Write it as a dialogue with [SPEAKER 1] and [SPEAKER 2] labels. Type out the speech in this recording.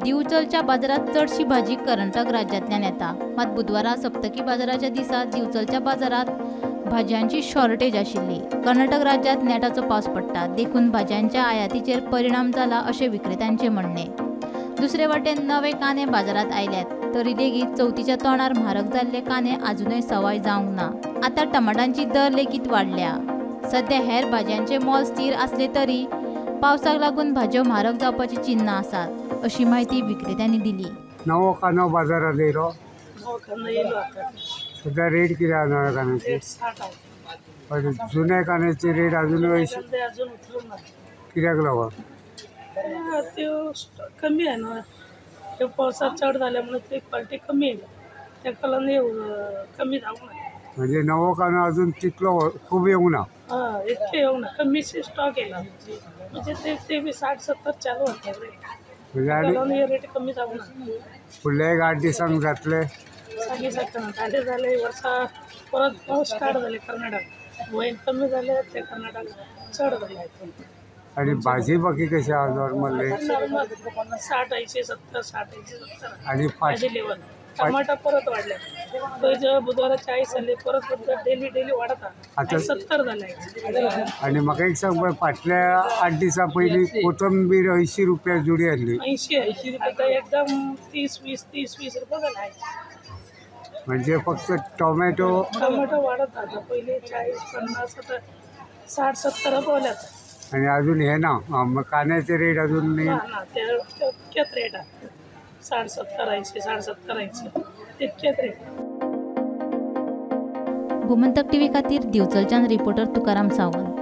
[SPEAKER 1] दिवचलच्या बाजारात चडशी भाजी कर्नाटक राज्यांतल्यान येता. मात बुधवारा सप्तकी बाजाराच्या दिसा दिवचलच्या बाजारात भाजयांची शॉर्टेज आशिल्ली. कर्नाटक राज्यांत नेटाचो पावस पडटा देखून भाजयांच्या आयातीचेर परिणाम जाला अशें विक्रेत्यांचें म्हणणें. दुसरे वटेन नवे कांदे बाजारात आयल्यात तरी लेगीत चवथीच्या तोंडार म्हारग जाल्ले कांदे आजुनय सवाय जावंक ना. आतां टमाटांची दर लेगीत वाडल्या. सध्या हेर भाजयांचे मोल स्थिर आसले तरी पावसाक लागून भाजयो म्हारग जावपाची चिन्हां आसात अशी म्हायती विक्रेत्यांनी दिली.
[SPEAKER 2] नवो कांदो बाजारात येयलो, सध्या रेट कितें आसा नव्या कांद्याची? जुन्या कांद्याची रेट अजून कित्याक लागून
[SPEAKER 3] कमी आहे ना? ते पावसात चड जाल्यामुळे ते क्वालिटी कमी येयला, ताका लागून कमी जावंक ना.
[SPEAKER 2] म्हणजे नवो कांदो अजून तितलो खूब येवंक ना?
[SPEAKER 3] हां, इतके येवंक ना, कमीशी स्टॉक येयला. म्हणजे ते ते बी 60-70 चालू होता रेट, रेट कमी जावंक ना.
[SPEAKER 2] फुडल्या एक 8 दिसांक जातले
[SPEAKER 3] सांगी शकना. जाले जाले वर्सा परत पावस स्टार्ट जाले कर्नाटक वयर कमी जाले, ते कर्नाटक चड जाले.
[SPEAKER 2] आणि भाजी बाकी कशी आहा नॉर्मल रेट?
[SPEAKER 3] नॉर्मल 60 80 70 60 80 70.
[SPEAKER 2] आणि
[SPEAKER 3] भाजी लेवल टमाटा परत वाढले, तो बुधवारा 40 जाले, परत डेली डेली वाढता 70 जाले.
[SPEAKER 2] आणि म्हाका एक सांग, फाटल्या 8 दिसां पयलीं कोथंबीर 80 रुपया जुडी आसली.
[SPEAKER 3] 80 आता एकदम 30 20 30 20 रुपया जाले.
[SPEAKER 2] म्हणजे फक्त टोमॅटो
[SPEAKER 3] टोमॅटो वाढत आता, पहिले 40 50 आता 60 70 पावले आता.
[SPEAKER 2] आणि अजून हे ना मग कांद्याचे रेट अजून
[SPEAKER 3] नाही ना, तितक्याच रेट आहे 60 70 80 60 70 80 तितक्याच रेट.
[SPEAKER 1] गोमंतक टीव्ही खातीर दिवचलच्यान रिपोर्टर तुकाराम सावंत.